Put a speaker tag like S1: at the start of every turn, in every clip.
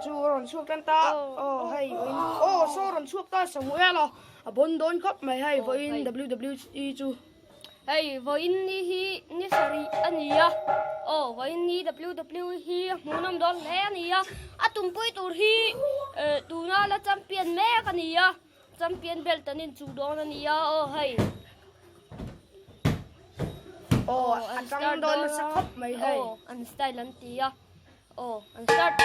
S1: chu a rawn chhuak tan ta. Aw hei vawiin aw saw rawn chhuak ta Samuel a a bawn dawn khawp mai hei vawiin WWE chu.
S2: Hei vawiin ni hi ni sarih a ni a, aw vawiin ni WWE hi a hmuhnawm dawn hle a ni a, a tumpui tur hi eh tuna la champion mek a ni a, champion belt an inchuh dawn a ni a aw hei.
S1: Aw a tang dawn nasa khawp mai hei.
S2: Aw an style an ti a, aw an start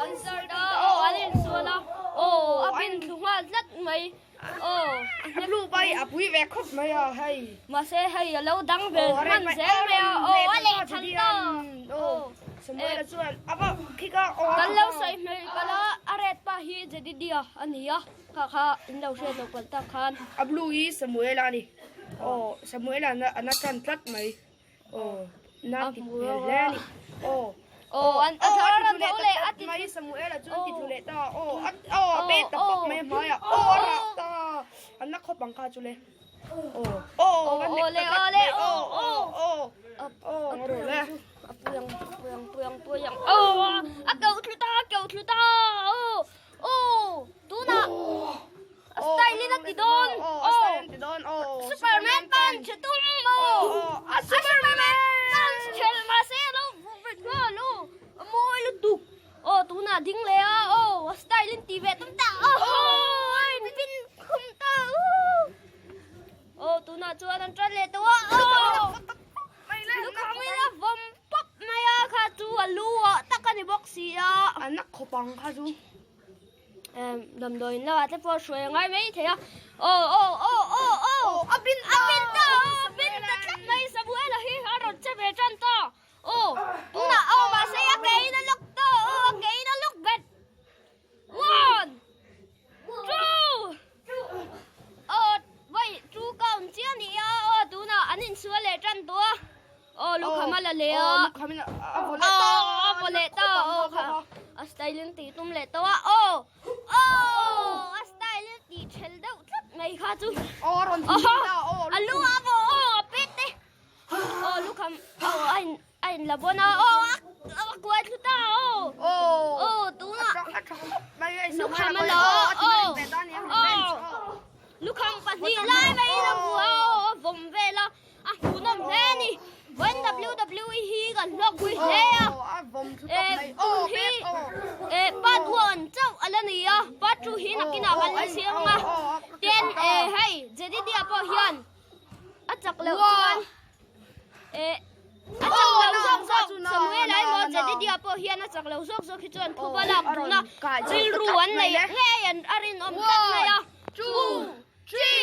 S2: an start a aw an insual a, aw a bin thlu nghal tlat mai.
S1: A blue pai a pui ve khawp mai a hei.
S2: Mahse hei a lo dang ve hman zel mai a aw a leh than ta.
S1: Aw Samuela chuan a va khik a aw.
S2: Kan lo sawi hmel palh a a red pa hi Jedidia a ni a kha kha in lo hriat loh palh tak khan.
S1: A blue hi Samuela a ni. Aw Samuela a na tan tlat mai. Aw na ti hmel hle a ni. Aw.
S2: Aw an a thar a tho leh a ti
S1: mai Samuela chuan ti tlu leh ta. Aw a aw a pet ta pawp mai a hmaiah. Aw a rah ta. An la khawp ang kha chu le. Aw aw a nek ta tlat mai. Aw aw aw aw a rawh le.
S2: A pui ang a pui ang pui ang pui ang. Aw a keuh thlu ta a keuh thlu ta. Aw aw tunah A style in a ti dawn.
S1: A style in ti dawn.
S2: Superman punch a tum maw?
S1: A Superman
S2: punch chhel mahse a lo vuh vet nghal aw. A mawi lutuk. Aw tunah ding leh a aw a style in ti ve tum ta. Aw a in pin khum ta. Aw tunah chuan an tan leh tawh a. Aw lukham in a vawm pawp mai a kha chu a lu ah tak a ni bawk si a.
S1: A nak khawp ang kha chu.
S2: Damdawiin lamah te pawh hruai a ngai mai thei a aw aw aw aw aw
S1: a bin
S2: a bin ta a bin ta tlat mai Samuela hi a rawn che ve tan ta aw tunah aw mahse a ke in a lock ta aw a ke in a lock bet one two aw vawi two count chiah a ni a aw tunah an insual leh tan tawh a. Aw lukham a la leh a.
S1: Aw lukham in a vaw leh ta.
S2: A vaw leh ta. Aw kha a style in tih tum leh tawh a. Aw aw a style in tih thel deuh tlat mai kha chu.
S1: Aw a rawn tih ta. Aw
S2: a lu a vaw aw a pet te. Aw lukham aw a in a in la bawn a. Aw a kuai thlu ta. Aw aw tunah lukham a la aw aw lukham pahnih lai mai in a hmu a aw a vawm vel a. A hmuhnawm hle a ni. Vawiin WWE hi kan hlawkpui hle a. Eh, tun hi eh, part 1 chauh a la ni a. Part 2 hi nakinah kan la siam ang a. Tin, eh, hei Jedidia pawh hian a chak loh chuan eh, a chak lo zawk zawk Samuel a emaw Jedidia pawh hian a chak lo zawk zawk hi chuan thupa lak duhna rilru an nei ngei an a rinawm tlat mai a. 2 3.